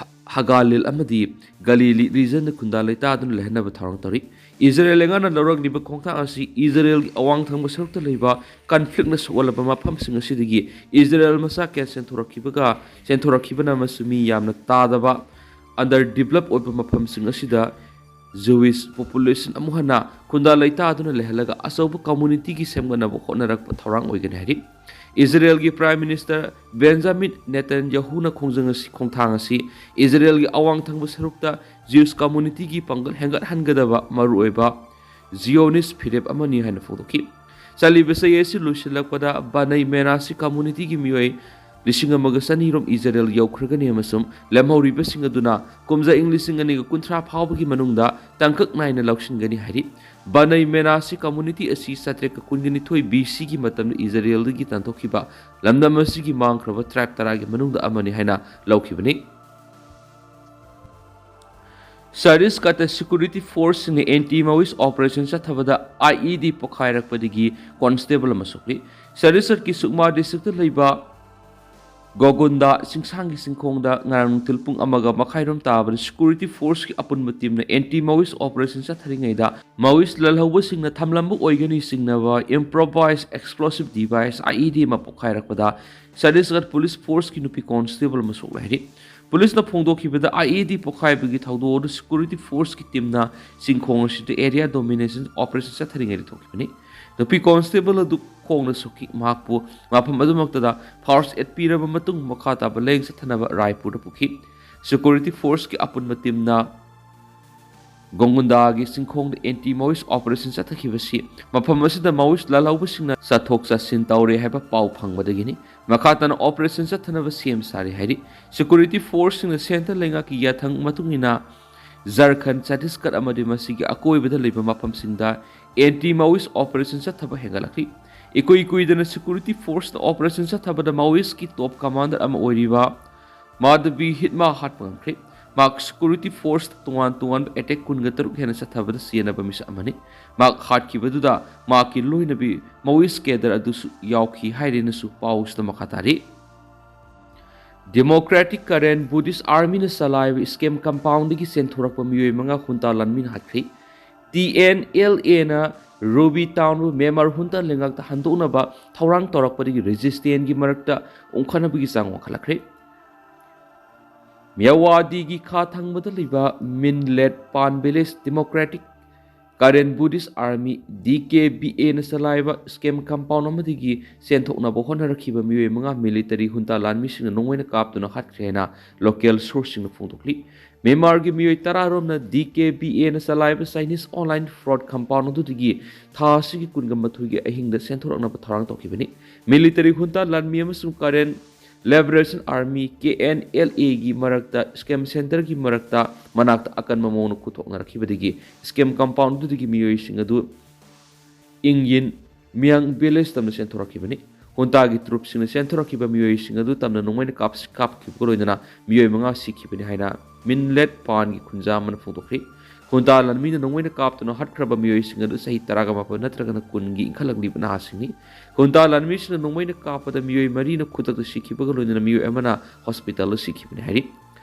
ꯍ-, ꯍꯒꯥꯂꯤꯜ ꯑꯃꯗꯤ ꯒꯂꯤꯂꯤ ꯔꯤꯖꯟꯗ ꯈꯨꯟꯗꯥ ꯂꯩꯇꯥꯗꯨꯅ ꯂꯩꯍꯟꯅꯕ ꯊꯧꯔꯥꯡ ꯇꯧꯔꯤ꯫ ꯏꯖꯔꯦꯜ ꯂꯩꯉꯥꯛꯅ ꯂꯧꯔꯛꯂꯤꯕ ꯈꯣꯡꯊꯥꯡ ꯑꯁꯤ ꯏꯖꯔꯦꯜꯒꯤ ꯑꯋꯥꯡ ꯊꯪꯕ ꯁꯔꯨꯛꯇ ꯂꯩꯕ ꯀꯟꯐ꯭ꯂꯤꯛꯅ ꯁꯣꯛꯍꯜꯂꯕ ꯃꯐꯝꯁꯤꯡ ꯑꯁꯤꯗꯒꯤ ꯏꯖꯔꯦꯜ ꯃꯆꯥ ꯀꯌꯥ ꯆꯦꯟꯊꯣꯔꯛꯈꯤꯕꯒ ꯆꯦꯟꯊꯣꯔꯛꯈꯤꯕꯅ ꯑꯃꯁꯨꯡ ꯃꯤ ꯌꯥꯝꯅ ꯇꯥꯗꯕ, ꯑꯟꯗꯔ ꯗꯤꯕꯂꯞ ꯑꯣꯏꯕ ꯃꯐꯝꯁꯤꯡ ꯑꯁꯤꯗ Jewish population ꯑꯃꯨꯛ ꯍꯟꯅ ꯈꯨꯟꯗꯥ ꯂꯩꯇꯥꯗꯨꯅ ꯂꯩꯍꯜꯂꯒ ꯑꯆꯧꯕ ꯀꯝꯃꯨꯅꯤꯇꯤꯒꯤ ꯁꯦꯝꯒꯠꯅꯕ ꯍꯣꯠꯅꯔꯛꯄ ꯊꯧꯔꯥꯡ ꯑꯣꯏꯒꯅꯤ ꯍꯥꯏꯔꯤ꯫ ꯏꯖꯔꯦꯜꯒꯤ ꯄ꯭ꯔꯥꯏꯝ ꯃꯤꯅꯤꯁꯇꯔ ꯕꯦꯟꯖꯥꯃꯤꯟ ꯅꯦꯇꯟꯌꯥꯍꯨꯅ ꯈꯣꯡꯖꯪ ꯑꯁꯤ, ꯈꯣꯡꯊꯥꯡ ꯑꯁꯤ ꯏꯖꯔꯦꯜꯒꯤ ꯑꯋꯥꯡ ꯊꯪꯕ ꯁꯔꯨꯛꯇ ꯖ꯭ꯌꯨꯁ ꯀꯝꯃꯨꯅꯤꯇꯤꯒꯤ ꯄꯥꯡꯒꯜ ꯍꯦꯟꯒꯠꯍꯟꯒꯗꯕ ꯃꯔꯨꯑꯣꯏꯕ ꯖꯤꯌꯣꯅꯤꯁ ꯐꯤꯔꯦꯞ ꯑꯃꯅꯤ ꯍꯥꯏꯅ ꯐꯣꯡꯗꯣꯛꯈꯤ꯫ ꯆꯠꯂꯤꯕ ꯆꯍꯤ ꯑꯁꯤ ꯂꯣꯏꯁꯤꯜꯂꯛꯄꯗ ꯕꯅꯩ ꯃꯦꯅꯥꯁꯤ ꯀꯝꯃꯨꯅꯤꯇꯤꯒꯤ ꯃꯤꯑꯣꯏ ꯂꯤꯁꯤꯡ ꯑꯃꯒ ꯆꯅꯤ ꯔꯣꯝ ꯏꯖꯔꯦꯜ ꯌꯧꯈ꯭ꯔꯒꯅꯤ ꯑꯃꯁꯨꯡ ꯂꯦꯝꯍꯧꯔꯤꯕꯁꯤꯡ ꯑꯗꯨꯅ ꯀꯨꯝꯖꯥ ꯏꯪ ꯂꯤꯁꯤꯡ ꯑꯅꯤꯒ ꯀꯨꯟꯊ꯭ꯔꯥ ꯐꯥꯎꯕꯒꯤ ꯃꯅꯨꯡꯗ ꯇꯥꯡꯀꯛ ꯅꯥꯏꯅ ꯂꯧꯁꯤꯟꯒꯅꯤ ꯍꯥꯏꯔꯤ꯫ ꯕꯅꯩ ꯃꯦꯅꯥꯁꯤ ꯀꯝꯃꯨꯅꯤꯇꯤ ꯑꯁꯤ ꯆꯥꯇ꯭ꯔꯦꯠꯀ ꯀꯨꯟꯒ ꯅꯤꯊꯣꯏ ꯕꯤ ꯁꯤꯒꯤ ꯃꯇꯝꯗ ꯏꯖꯔꯦꯜꯗꯒꯤ ꯇꯥꯟꯊꯣꯛꯈꯤꯕ ꯂꯝꯗꯝ ꯑꯁꯤꯒꯤ ꯃꯥꯡꯈ꯭ꯔꯕ ꯇ꯭ꯔꯥꯏꯕ ꯇꯔꯥꯒꯤ ꯃꯅꯨꯡꯗ ꯑꯃꯅꯤ ꯍꯥꯏꯅ ꯂꯧꯈꯤꯕꯅꯤ꯫ ꯆꯇꯤꯁꯒꯔꯗ ꯁꯦꯀ꯭ꯌꯨꯔꯤꯇꯤ ꯐꯣꯔꯁꯁꯤꯡꯅ ꯑꯦꯟꯇꯤ ꯃꯥꯋꯤꯁ ꯑꯣꯄꯔꯦꯁꯟ ꯆꯠꯊꯕꯗ ꯑꯥꯏ ꯏ ꯗꯤ ꯄꯣꯈꯥꯏꯔꯛꯄꯗꯒꯤ ꯀꯣꯟꯁꯇꯦꯕꯜ ꯑꯃ ꯁꯣꯛꯂꯤ꯫ ꯆꯇꯤꯁꯒꯔꯗꯀꯤ ꯁꯨꯛꯃꯥ ꯗꯤꯁꯇ꯭ꯔꯤꯛꯇ ꯂꯩꯕ ꯒꯣꯒꯨꯟꯗꯥ ꯆꯤꯡꯁꯥꯡꯒꯤ ꯆꯤꯡꯈꯣꯡꯗ ꯉꯔꯥꯡ ꯅꯨꯡꯊꯤꯜ ꯄꯨꯡ ꯑꯃꯒ ꯃꯈꯥꯏꯔꯣꯝ ꯇꯥꯕꯗ ꯁꯦꯀ꯭ꯌꯨꯔꯤꯇꯤ ꯐꯣꯔꯁꯀꯤ ꯑꯄꯨꯟꯕ ꯇꯤꯝꯅ ꯑꯦꯟꯇꯤ ꯃꯥꯋꯤꯁ ꯑꯣꯄꯔꯦꯁꯟ ꯆꯠꯊꯔꯤꯉꯩꯗ ꯃꯥꯋꯤꯁ ꯂꯥꯜꯍꯧꯕꯁꯤꯡꯅ ꯊꯝꯂꯝꯕ ꯑꯣꯏꯒꯅꯤ ꯆꯤꯡꯅꯕ ꯏꯝꯄ꯭ꯔꯣꯚꯥꯏꯁ ꯑꯦꯛꯁꯄ꯭ꯂꯣꯁꯤꯚ ꯗꯤꯚꯥꯏꯁ, ꯑꯥꯏ ꯏ ꯗꯤ, ꯑꯃ ꯄꯣꯈꯥꯏꯔꯛꯄꯗ ꯆꯇꯤꯁꯒꯔꯗ ꯄꯨꯂꯤꯁ ꯐꯣꯔꯁꯀꯤ ꯅꯨꯄꯤ ꯀꯣꯟꯁꯇꯦꯕꯜ ꯑꯃ ꯁꯣꯛꯂꯦ ꯍꯥꯏꯔꯤ꯫ ꯄꯨꯂꯤꯁꯅ ꯐꯣꯡꯗꯣꯛꯈꯤꯕꯗ, ꯑꯥꯏ ꯏ ꯗꯤ ꯄꯣꯈꯥꯏꯕꯒꯤ ꯊꯧꯗꯣꯛ ꯑꯗꯨ ꯁꯦꯀ꯭ꯌꯨꯔꯤꯇꯤ ꯐꯣꯔꯁꯀꯤ ꯇꯤꯝꯅ ꯆꯤꯡꯈꯣꯡ ꯑꯁꯤꯗ ꯑꯦꯔꯤꯌꯥ ꯗꯣꯃꯤꯅꯦꯁꯟ ꯑꯣꯄꯔꯦꯁꯟ ꯆꯠꯊꯔꯤꯉꯩꯗ ꯊꯣꯛꯈꯤꯕꯅꯤ꯫ ꯅꯨꯄꯤ ꯀꯣꯟꯁꯇꯦꯕꯜ ꯑꯗꯨ ꯈꯣꯡꯅ ꯁꯣꯛꯈꯤ꯫ ꯃꯍꯥꯛꯄꯨ ꯃꯐꯝ ꯑꯗꯨꯃꯛꯇꯗ ꯐꯥꯔꯁ ꯑꯦꯗ ꯄꯤꯔꯕ ꯃꯇꯨꯡ, ꯃꯈꯥ ꯇꯥꯕ ꯂꯥꯌꯦꯡ ꯆꯠꯊꯅꯕ ꯔꯥꯏꯄꯨꯔꯗ ꯄꯨꯈꯤ꯫ ꯁꯦꯀ꯭ꯌꯨꯔꯤꯇꯤ ꯐꯣꯔꯁꯀꯤ ꯑꯄꯨꯟꯕ ꯇꯤꯝꯅ ꯒꯣꯡꯒꯨꯟꯗꯥꯒꯤ ꯆꯤꯡꯈꯣꯡꯗ ꯑꯦꯟꯇꯤ ꯃꯥꯋꯤꯁ ꯑꯣꯄꯔꯦꯁꯟ ꯆꯠꯊꯈꯤꯕꯁꯤ ꯃꯐꯝ ꯑꯁꯤꯗ ꯃꯥꯋꯤꯁ ꯂꯥꯜꯍꯧꯕꯁꯤꯡꯅ ꯆꯠꯊꯣꯛ ꯆꯠꯁꯤꯟ ꯇꯧꯔꯦ ꯍꯥꯏꯕ ꯄꯥꯎ ꯐꯪꯕꯗꯒꯤꯅꯤ꯫ ꯃꯈꯥ ꯇꯥꯅ ꯑꯣꯄꯔꯦꯁꯟ ꯆꯠꯊꯅꯕ ꯁꯦꯝ ꯁꯥꯔꯤ ꯍꯥꯏꯔꯤ꯫ ꯁꯦꯀ꯭ꯌꯨꯔꯤꯇꯤ ꯐꯣꯔꯁꯁꯤꯡꯅ ꯁꯦꯟꯇꯔ ꯂꯩꯉꯥꯛꯀꯤ ꯌꯥꯊꯪ ꯃꯇꯨꯡ ꯏꯟꯅ ꯖꯔꯈꯟ, ꯆꯇꯤꯁꯒꯔꯗ ꯑꯃꯗꯤ ꯃꯁꯤꯒꯤ ꯑꯀꯣꯏꯕꯗ ꯂꯩꯕ ꯃꯐꯝꯁꯤꯡꯗ ꯑꯦꯟꯇꯤ ꯃꯥꯋꯤꯁ ꯑꯣꯄꯔꯦꯁꯟ ꯆꯠꯊꯕ ꯍꯦꯟꯒꯠꯂꯛꯂꯤ꯫ ꯏꯀꯨꯏ ꯀꯨꯏꯗꯅ ꯁꯦꯀ꯭ꯌꯨꯔꯤꯇꯤ ꯐꯣꯔꯁꯅ ꯑꯣꯄꯔꯦꯁꯟ ꯆꯠꯊꯕꯗ ꯃꯥꯋꯤꯁꯀꯤ ꯇꯣꯞ ꯀꯃꯥꯟꯗꯔ ꯑꯃ ꯑꯣꯏꯔꯤꯕ ꯃꯥꯙꯕꯤ ꯍꯤꯠꯃꯥ ꯍꯥꯠꯄ ꯉꯝꯈ꯭ꯔꯦ꯫ ꯃꯍꯥꯛ ꯁꯦꯀ꯭ꯌꯨꯔꯤꯇꯤ ꯐꯣꯔꯁꯇ ꯇꯣꯉꯥꯟ ꯇꯣꯉꯥꯟꯕ ꯑꯦꯇꯦꯛ ꯀꯨꯟꯒ ꯇꯔꯨꯛ ꯍꯦꯟꯅ ꯆꯠꯊꯕꯗ ꯆꯦꯟꯅꯕ ꯃꯤꯁꯛ ꯑꯃꯅꯤ꯫ ꯃꯍꯥꯛ ꯍꯥꯠꯈꯤꯕꯗꯨꯗ ꯃꯍꯥꯛꯀꯤ ꯂꯣꯏꯅꯕꯤ ꯃꯥꯋꯤꯁ ꯀꯦꯗꯔ ꯑꯗꯨꯁꯨ ꯌꯥꯎꯈꯤ ꯍꯥꯏꯔꯦꯅꯁꯨ ꯄꯥꯎꯁꯤꯗ ꯃꯈꯥ ꯇꯥꯔꯤ꯫ Democratic Karen Buddhist Armyꯅ ꯆꯂꯥꯏꯕ ꯁ꯭ꯀꯦꯝ ꯀꯝꯄꯥꯎꯟꯗꯒꯤ ꯆꯦꯟꯊꯣꯔꯛꯄ ꯃꯤꯑꯣꯏ ꯃꯉꯥ ꯍꯨꯟꯇꯥ ꯂꯥꯟꯃꯤꯅ ꯍꯥꯠꯈ꯭ꯔꯦ꯫ ꯇꯤ ꯑꯦꯟ ꯑꯦꯜ ꯑꯦꯅ ꯔꯨꯕꯤ ꯇꯥꯎꯟꯕꯨ ꯃ꯭ꯌꯥꯟꯃꯥꯔ ꯍꯨꯟꯇꯥ ꯂꯩꯉꯥꯛꯇ ꯍꯟꯗꯣꯛꯅꯕ ꯊꯧꯔꯥꯡ ꯇꯧꯔꯛꯄꯗꯒꯤ ꯔꯦꯖꯤꯁꯇꯦꯟꯒꯤ ꯃꯔꯛꯇ ꯎꯪꯈꯠꯅꯕꯒꯤ ꯆꯥꯡ ꯋꯥꯡꯈꯠꯂꯛꯈ꯭ꯔꯦ꯫ ꯃ꯭ꯌꯥꯋꯥꯗꯤꯒꯤ ꯈꯥ ꯊꯪꯕꯗ ꯂꯩꯕ Minlet Pan village democratic Karen Buddhist army, D K B ꯑꯦꯅ ꯆꯂꯥꯏꯕ ꯁ꯭ꯀꯦꯝ ꯀꯝꯄꯥꯎꯟ ꯑꯃꯗꯒꯤ ꯆꯦꯟꯊꯣꯛꯅꯕ ꯍꯣꯠꯅꯔꯛꯈꯤꯕ ꯃꯤꯑꯣꯏ ꯃꯉꯥ ꯃꯤꯂꯤꯇꯔꯤ ꯍꯨꯟꯇꯥ ꯂꯥꯟꯃꯤꯁꯤꯡꯅ ꯅꯣꯡꯃꯩꯅ ꯀꯥꯞꯇꯨꯅ ꯍꯥꯠꯈ꯭ꯔꯦ ꯍꯥꯏꯅ ꯂꯣꯀꯦꯜ ꯁꯣꯔꯁꯁꯤꯡꯅ ꯐꯣꯡꯗꯣꯛꯂꯤ꯫ ꯃ꯭ꯌꯥꯟꯃꯥꯔꯒꯤ ꯃꯤꯑꯣꯏ ꯇꯔꯥꯔꯣꯝꯅ ꯗꯤ ꯀꯦ ꯕꯤ ꯑꯦꯅ ꯆꯂꯥꯏꯕ ꯆꯥꯏꯅꯤꯁ ꯑꯣꯟꯂꯥꯏꯟ ꯐ꯭ꯔꯣꯗ ꯀꯝꯄꯥꯎꯟ ꯑꯗꯨꯗꯒꯤ ꯊꯥ ꯑꯁꯤꯒꯤ ꯀꯨꯟꯒ ꯃꯥꯊꯣꯏꯒꯤ ꯑꯍꯤꯡꯗ ꯆꯦꯟꯊꯣꯔꯛꯅꯕ ꯊꯧꯔꯥꯡ ꯇꯧꯈꯤꯕꯅꯤ꯫ ꯃꯤꯂꯤꯇꯔꯤ ꯍꯨꯟꯇꯥ ꯂꯥꯟꯃꯤ ꯑꯃꯁꯨꯡ Karen liberation army, K N L ꯑꯦꯒꯤ ꯃꯔꯛꯇ, ꯁ꯭ꯀꯦꯝ ꯁꯦꯟꯇꯔꯒꯤ ꯃꯔꯛꯇ ꯃꯅꯥꯛꯇ ꯑꯀꯟꯕ ꯃꯑꯣꯡꯗ ꯈꯨꯠꯊꯣꯛꯅꯔꯛꯈꯤꯕꯗꯒꯤ ꯁ꯭ꯀꯦꯝ ꯀꯝꯄꯥꯎꯟꯗꯨꯗꯒꯤ ꯃꯤꯑꯣꯏꯁꯤꯡ ꯑꯗꯨ ꯏꯪꯌꯤꯟ ꯃꯤꯌꯥꯡ ꯚꯤꯂꯦꯖ ꯇꯝꯅ ꯆꯦꯟꯊꯣꯔꯛꯈꯤꯕꯅꯤ꯫ ꯍꯨꯟꯇꯥꯒꯤ ꯇ꯭ꯔꯨꯞꯁꯤꯡꯅ ꯆꯦꯟꯊꯣꯔꯛꯈꯤꯕ ꯃꯤꯑꯣꯏꯁꯤꯡ ꯑꯗꯨ ꯇꯝꯅ ꯅꯣꯡꯃꯩꯅ ꯀꯥꯞ-, ꯀꯥꯞꯈꯤꯕꯒ ꯂꯣꯏꯅꯅ ꯃꯤꯑꯣꯏ ꯃꯉꯥ ꯁꯤꯈꯤꯕꯅꯤ ꯍꯥꯏꯅ ꯃꯤꯟꯂꯦꯠ ꯄꯥꯟꯒꯤ ꯈꯨꯟꯖꯥ ꯑꯃꯅ ꯐꯣꯡꯗꯣꯛꯈꯤ꯫ ꯍꯨꯟꯇꯥ ꯂꯥꯟꯃꯤꯅ ꯅꯣꯡꯃꯩꯅ ꯀꯥꯞꯇꯨꯅ ꯍꯥꯠꯈ꯭ꯔꯕ ꯃꯤꯑꯣꯏꯁꯤꯡ ꯑꯗꯨ ꯆꯍꯤ ꯇꯔꯥꯒ ꯃꯥꯄꯟ ꯅꯠꯇ꯭ꯔꯒꯅ ꯀꯨꯟꯒꯤ ꯏꯟꯈꯠꯂꯛꯂꯤꯕ ꯅꯍꯥꯁꯤꯡꯅꯤ꯫ ꯍꯨꯟꯇꯥ ꯂꯥꯟꯃꯤꯁꯤꯡꯅ ꯅꯣꯡꯃꯩꯅ ꯀꯥꯞꯄꯗ ꯃꯤꯑꯣꯏ ꯃꯔꯤꯅ ꯈꯨꯗꯛꯇ ꯁꯤꯈꯤꯕꯒ ꯂꯣꯏꯅꯅ ꯃꯤꯑꯣꯏ ꯑꯃꯅ ꯍꯣꯁꯄꯤꯇꯥꯜꯗ ꯁꯤꯈꯤꯕꯅꯤ ꯍꯥꯏꯔꯤ꯫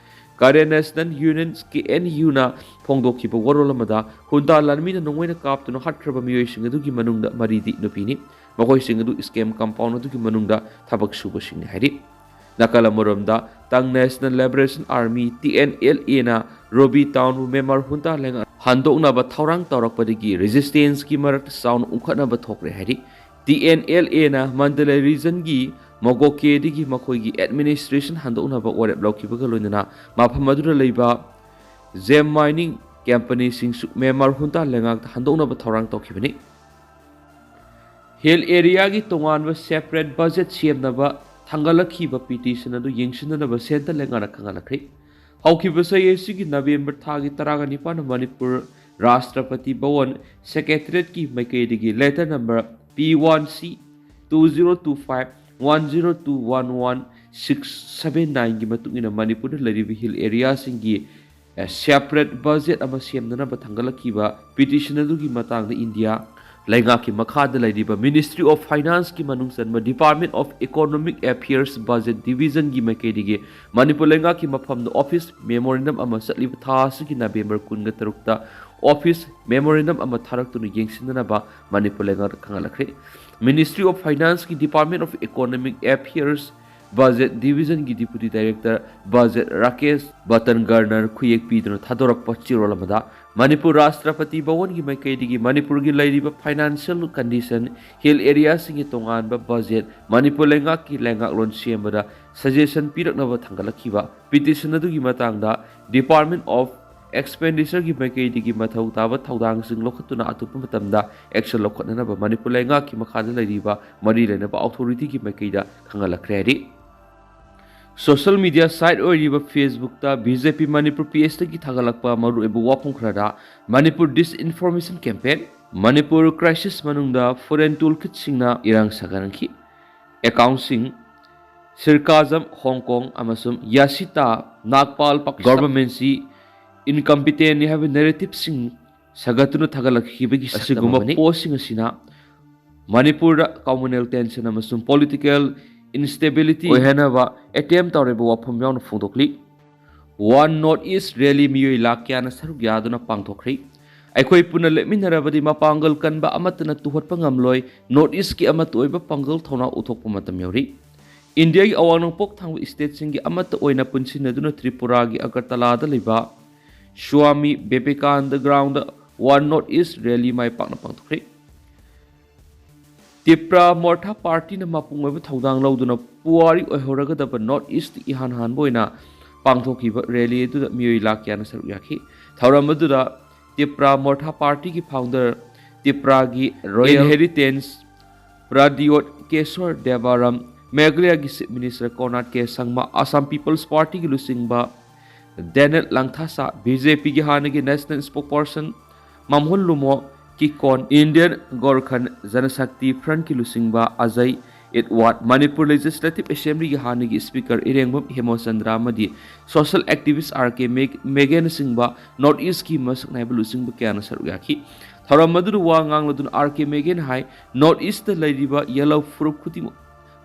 ꯀꯥꯔꯦꯟ ꯅꯦꯁꯅꯦꯜ ꯌꯨꯅꯤꯌꯟ, ꯀꯦ ꯑꯦꯟ ꯌꯨꯅ ꯐꯣꯡꯗꯣꯛꯈꯤꯕ ꯋꯥꯔꯣꯜ ꯑꯃꯗ, ꯍꯨꯟꯇꯥ ꯂꯥꯟꯃꯤꯅ ꯅꯣꯡꯃꯩꯅ ꯀꯥꯞꯇꯨꯅ ꯍꯥꯠꯈ꯭ꯔꯕ ꯃꯤꯑꯣꯏꯁꯤꯡ ꯑꯗꯨꯒꯤ ꯃꯅꯨꯡꯗ ꯃꯔꯤꯗꯤ ꯅꯨꯄꯤꯅꯤ꯫ ꯃꯈꯣꯏꯁꯤꯡ ꯑꯗꯨ ꯁ꯭ꯀꯦꯝ ꯀꯝꯄꯥꯎꯟ ꯑꯗꯨꯒꯤ ꯃꯅꯨꯡꯗ ꯊꯕꯛ ꯁꯨꯕꯁꯤꯡꯅꯤ ꯍꯥꯏꯔꯤ꯫ ꯅꯥꯀꯜ ꯑꯃꯔꯣꯝꯗ, Ta'ang national liberation army, T N L ꯑꯦꯅ ꯔꯣꯕꯤ ꯇꯥꯎꯟꯕꯨ ꯃ꯭ꯌꯥꯟꯃꯥꯔ ꯍꯨꯟꯇꯥ ꯂꯩꯉꯥꯛ ꯍꯟꯗꯣꯛꯅꯕ ꯊꯧꯔꯥꯡ ꯇꯧꯔꯛꯄꯗꯒꯤ ꯔꯦꯖꯤꯁꯇꯦꯟꯁꯀꯤ ꯃꯔꯛꯇ ꯆꯥꯎꯅ ꯎꯪꯈꯠꯅꯕ ꯊꯣꯛꯂꯦ ꯍꯥꯏꯔꯤ꯫ ꯇꯤ ꯑꯦꯟ ꯑꯦꯜ ꯑꯦꯅ ꯃꯟꯗꯂꯦ ꯔꯤꯖꯟꯒꯤ ꯃꯣꯒꯣꯀꯦꯗꯒꯤ ꯃꯈꯣꯏꯒꯤ ꯑꯦꯗꯃꯤꯅꯤꯁꯇ꯭ꯔꯦꯁꯟ ꯍꯟꯗꯣꯛꯅꯕ ꯋꯥꯔꯦꯞ ꯂꯧꯈꯤꯕꯒ ꯂꯣꯏꯅꯅ ꯃꯐꯝ ꯑꯗꯨꯗ ꯂꯩꯕ ꯖꯦꯝ ꯃꯥꯏꯅꯤꯡ ꯀꯝꯄꯅꯤꯁꯤꯡꯁꯨ ꯃ꯭ꯌꯥꯟꯃꯥꯔ ꯍꯨꯟꯇꯥ ꯂꯩꯉꯥꯛꯇ ꯍꯟꯗꯣꯛꯅꯕ ꯊꯧꯔꯥꯡ ꯇꯧꯈꯤꯕꯅꯤ꯫ ꯍꯤꯜ ꯑꯦꯔꯤꯌꯥꯒꯤ ꯇꯣꯉꯥꯟꯕ ꯁꯦꯄꯔꯦꯠ ꯕꯖꯦꯠ ꯁꯦꯝꯅꯕ ꯊꯥꯡꯒꯠꯂꯛꯈꯤꯕ ꯄꯤꯇꯤꯁꯟ ꯑꯗꯨ ꯌꯦꯡꯁꯤꯟꯅꯅꯕ ꯁꯦꯟꯇꯔ ꯂꯩꯉꯥꯛꯅ ꯈꯪꯍꯜꯂꯛꯈ꯭ꯔꯦ꯫ ꯍꯧꯈꯤꯕ ꯆꯍꯤ ꯑꯁꯤꯒꯤ ꯅꯕꯦꯝꯕꯔ ꯊꯥꯒꯤ ꯇꯔꯥꯒ ꯅꯤꯄꯥꯟꯗ ꯃꯅꯤꯄꯨꯔ ꯔꯥꯁꯇ꯭ꯔꯄꯇꯤ ꯚꯋꯟ ꯁꯦꯀ꯭ꯔꯦꯇꯔꯤꯌꯦꯠꯀꯤ ꯃꯥꯏꯀꯩꯗꯒꯤ ꯂꯦꯇꯔ ꯅꯝꯕꯔ ꯄꯤ ꯋꯥꯟ ꯁꯤ two zero two five one zero two one one six seven ꯅꯥꯏꯟꯒꯤ ꯃꯇꯨꯡ ꯏꯟꯅ ꯃꯅꯤꯄꯨꯔꯗ ꯂꯩꯔꯤꯕ ꯍꯤꯜ ꯑꯦꯔꯤꯌꯥꯁꯤꯡꯒꯤ, ꯑꯦ, ꯁꯦꯄꯔꯦꯠ ꯕꯖꯦꯠ ꯑꯃ ꯁꯦꯝꯅꯅꯕ ꯊꯥꯡꯒꯠꯂꯛꯈꯤꯕ ꯄꯤꯇꯤꯁꯟ ꯑꯗꯨꯒꯤ ꯃꯇꯥꯡꯗ ꯏꯟꯗꯤꯌꯥ ꯂꯩꯉꯥꯛꯀꯤ ꯃꯈꯥꯗ ꯂꯩꯔꯤꯕ Ministry of Finance ꯀꯤ ꯃꯅꯨꯡ ꯆꯟꯕ Department of Economic Affairs Budget Division ꯒꯤ ꯃꯥꯏꯀꯩꯗꯒꯤ ꯃꯅꯤꯄꯨꯔ ꯂꯩꯉꯥꯛꯀꯤ ꯃꯐꯝꯗ office memorandum ꯑꯃ ꯆꯠꯂꯤꯕ ꯊꯥ ꯑꯁꯤꯒꯤ ꯅꯕꯦꯝꯕꯔ ꯀꯨꯟꯒ ꯇꯔꯨꯛꯇ office memorandum ꯑꯃ ꯊꯥꯔꯛꯇꯨꯅ ꯌꯦꯡꯁꯤꯟꯅꯅꯕ ꯃꯅꯤꯄꯨꯔ ꯂꯩꯉꯥꯛꯇ ꯈꯪꯍꯜꯂꯛꯈ꯭ꯔꯦ꯫ Ministry of Finance ꯀꯤ Department of Economic Affairs Budget Division ꯒꯤ Deputy Director Budget ꯔꯥꯀꯦꯁ ꯕꯇꯟꯒꯔꯅꯔ ꯈꯨꯌꯦꯛ ꯄꯤꯗꯨꯅ ꯊꯥꯗꯣꯔꯛꯄ ꯆꯦꯔꯣꯜ ꯑꯃꯗ, ꯃꯅꯤꯄꯨꯔ ꯔꯥꯁꯇ꯭ꯔꯄꯇꯤ ꯚꯋꯟꯒꯤ ꯃꯥꯏꯀꯩꯗꯒꯤ ꯃꯅꯤꯄꯨꯔꯒꯤ ꯂꯩꯔꯤꯕ financial condition, hill area ꯁꯤꯡꯒꯤ ꯇꯣꯉꯥꯟꯕ budget, ꯃꯅꯤꯄꯨꯔ ꯂꯩꯉꯥꯛꯀꯤ ꯂꯩꯉꯥꯛꯂꯣꯟ ꯁꯦꯝꯕꯗ suggestion ꯄꯤꯔꯛꯅꯕ ꯊꯥꯡꯒꯠꯂꯛꯈꯤꯕ petition ꯑꯗꯨꯒꯤ ꯃꯇꯥꯡꯗ Department of Expenditure ꯒꯤ ꯃꯥꯏꯀꯩꯗꯒꯤ ꯃꯊꯧ ꯇꯥꯕ ꯊꯧꯗꯥꯡꯁꯤꯡ ꯂꯧꯈꯠꯇꯨꯅ ꯑꯊꯨꯕ ꯃꯇꯝꯗ action ꯂꯧꯈꯠꯅꯅꯕ ꯃꯅꯤꯄꯨꯔ ꯂꯩꯉꯥꯛꯀꯤ ꯃꯈꯥꯗ ꯂꯩꯔꯤꯕ ꯃꯔꯤ ꯂꯩꯅꯕ authority ꯒꯤ ꯃꯥꯏꯀꯩꯗ ꯈꯪꯍꯜꯂꯛꯈ꯭ꯔꯦ ꯍꯥꯏꯔꯤ꯫ Social media site ꯑꯣꯏꯔꯤꯕ Facebook ꯇ BJP Manipur page ꯇꯒꯤ ꯊꯥꯒꯠꯂꯛꯄ ꯃꯔꯨꯑꯣꯏꯕ ꯋꯥꯐꯝ ꯈꯔꯗ, Manipur disinformation campaign, Manipur crisis ꯃꯅꯨꯡꯗ foreign toolkit ꯁꯤꯡꯅ ꯏꯔꯥꯡ ꯁꯥꯒꯠꯍꯟꯈꯤ꯫ Account ꯁꯤꯡ, ꯁꯤꯔꯀꯥꯖꯝ ꯍꯣꯡꯀꯣꯡ ꯑꯃꯁꯨꯡ ꯌꯥꯁꯤꯇꯥ ꯅꯥꯒꯄꯥꯜ ꯄꯥꯀꯤꯁꯇꯥꯟ government ꯁꯤ incompetent ꯅꯤ ꯍꯥꯏꯕ narrative ꯁꯤꯡ ꯁꯥꯒꯠꯇꯨꯅ ꯊꯥꯒꯠꯂꯛꯈꯤꯕꯒꯤ ꯁꯛꯇꯝ ꯑꯁꯤꯒꯨꯝꯕ ꯑꯃꯅꯤ꯫ Post ꯁꯤꯡ ꯑꯁꯤꯅ ꯃꯅꯤꯄꯨꯔꯗ communal tension ꯑꯃꯁꯨꯡ political instability ꯑꯣꯏꯍꯟꯅꯕ attempt ꯇꯧꯔꯤꯕ ꯋꯥꯐꯝ ꯌꯥꯎꯅ ꯐꯣꯡꯗꯣꯛꯂꯤ꯫ One North East Rally ꯃꯤꯑꯣꯏ ꯂꯥꯈ ꯀꯌꯥꯅ ꯁꯔꯨꯛ ꯌꯥꯗꯨꯅ ꯄꯥꯡꯊꯣꯛꯈ꯭ꯔꯤ꯫ ꯑꯩꯈꯣꯏ ꯄꯨꯟꯅ ꯂꯦꯞꯃꯤꯟꯅꯔꯕꯗꯤ ꯃꯄꯥꯡꯒꯜ ꯀꯟꯕ ꯑꯃꯠꯇꯅ ꯇꯨꯍꯠꯄ ꯉꯝꯂꯣꯏ, North East ꯀꯤ ꯑꯃꯠꯇ ꯑꯣꯏꯕ ꯄꯥꯡꯒꯜ ꯊꯧꯅꯥ ꯎꯠꯊꯣꯛꯄ ꯃꯇꯝ ꯌꯧꯔꯤ꯫ ꯏꯟꯗꯤꯌꯥꯒꯤ ꯑꯋꯥꯡ ꯅꯣꯡꯄꯣꯛ ꯊꯪꯕ state ꯁꯤꯡꯒꯤ ꯑꯃꯠꯇ ꯑꯣꯏꯅ ꯄꯨꯟꯁꯤꯟꯅꯗꯨꯅ ꯇ꯭ꯔꯤꯄꯨꯔꯥꯒꯤ ꯑꯒꯔꯇꯂꯥꯗ ꯂꯩꯕ ꯁ꯭ꯋꯥꯃꯤ ꯕꯤꯕꯦꯀꯥꯅꯟꯗ ground ꯗ One North East Rally ꯃꯥꯏ ꯄꯥꯛꯅ ꯄꯥꯡꯊꯣꯛꯈ꯭ꯔꯤ꯫ ꯇꯤꯄ꯭ꯔꯥ ꯃꯣꯔꯊꯥ ꯄꯥꯔꯇꯤꯅ ꯃꯄꯨꯡ ꯑꯣꯏꯕ ꯊꯧꯗꯥꯡ ꯂꯧꯗꯨꯅ ꯄꯨꯋꯥꯔꯤ ꯑꯣꯏꯍꯧꯔꯒꯗꯕ North East ꯀꯤ ꯏꯍꯥꯟ ꯍꯥꯟꯕ ꯑꯣꯏꯅ ꯄꯥꯡꯊꯣꯛꯈꯤꯕ rally ꯑꯗꯨꯗ ꯃꯤꯑꯣꯏ ꯂꯥꯈ ꯀꯌꯥꯅ ꯁꯔꯨꯛ ꯌꯥꯈꯤ꯫ ꯊꯧꯔꯝ ꯑꯗꯨꯗ ꯇꯤꯄ꯭ꯔꯥ ꯃꯣꯔꯊꯥ ꯄꯥꯔꯇꯤꯒꯤ founder ꯇꯤꯄ꯭ꯔꯥꯒꯤ Royal Inheritance ꯄ꯭ꯔꯗ꯭ꯌꯣꯠ ꯀꯦꯁꯣꯔ ꯗꯦꯕꯥꯔꯥꯝ, ꯃꯦꯘꯥꯂꯌꯥꯒꯤ Chief Minister ꯀꯣꯅꯥꯔꯗ ꯀꯦ ꯁꯪꯃꯥ, Assam People's Party ꯒꯤ ꯂꯨꯆꯤꯡꯕ ꯗꯦꯅꯦꯠ ꯂꯪꯊꯥꯁꯥ, BJP ꯒꯤ ꯍꯥꯟꯅꯒꯤ national spokesperson ꯃꯝꯍꯨꯟ ꯂꯨꯃꯣ ꯀꯤꯀꯣꯟ, Indian Gorkhan Janashakti Front ꯀꯤ ꯂꯨꯆꯤꯡꯕ ꯑꯖꯌ ꯏꯠꯋꯥꯠ, ꯃꯅꯤꯄꯨꯔ Legislative Assembly ꯒꯤ ꯍꯥꯟꯅꯒꯤ speaker ꯏꯔꯦꯡꯕꯝ ꯍꯦꯃꯆꯟꯗ꯭ꯔ ꯑꯃꯗꯤ social activist ꯑꯥꯔ ꯀꯦ ꯃꯦꯒ-, ꯃꯦꯒꯦꯅꯆꯤꯡꯕ North East ꯀꯤ ꯃꯁꯛ ꯅꯥꯏꯕ ꯂꯨꯆꯤꯡꯕ ꯀꯌꯥꯅ ꯁꯔꯨꯛ ꯌꯥꯈꯤ꯫ ꯊꯧꯔꯝ ꯑꯗꯨꯗ ꯋꯥ ꯉꯥꯡꯂꯗꯨꯅ ꯑꯥꯔ ꯀꯦ ꯃꯦꯒꯦꯟ ꯍꯥꯏ, ꯅꯣꯔꯠ ꯏꯁꯇ ꯂꯩꯔꯤꯕ ꯌꯦꯜꯍꯧ ꯐꯨꯔꯨꯞ ꯈꯨꯗꯤꯡꯃꯛ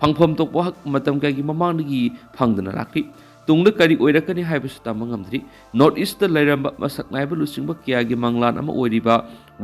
ꯐꯪꯐꯝ ꯊꯣꯛꯄ ꯍꯛ ꯃꯇꯝ ꯀꯌꯥꯒꯤ ꯃꯃꯥꯡꯗꯒꯤ ꯐꯪꯗꯨꯅ ꯂꯥꯛꯂꯤ꯫ ꯇꯨꯡꯗ ꯀꯔꯤ ꯑꯣꯏꯔꯛꯀꯅꯤ ꯍꯥꯏꯕꯁꯨ ꯇꯝꯕ ꯉꯝꯗ꯭ꯔꯤ꯫ ꯅꯣꯔꯠ ꯏꯁꯇ ꯂꯩꯔꯝꯕ ꯃꯁꯛ ꯅꯥꯏꯕ ꯂꯨꯆꯤꯡꯕ ꯀꯌꯥꯒꯤ ꯃꯪꯂꯥꯟ ꯑꯃ ꯑꯣꯏꯔꯤꯕ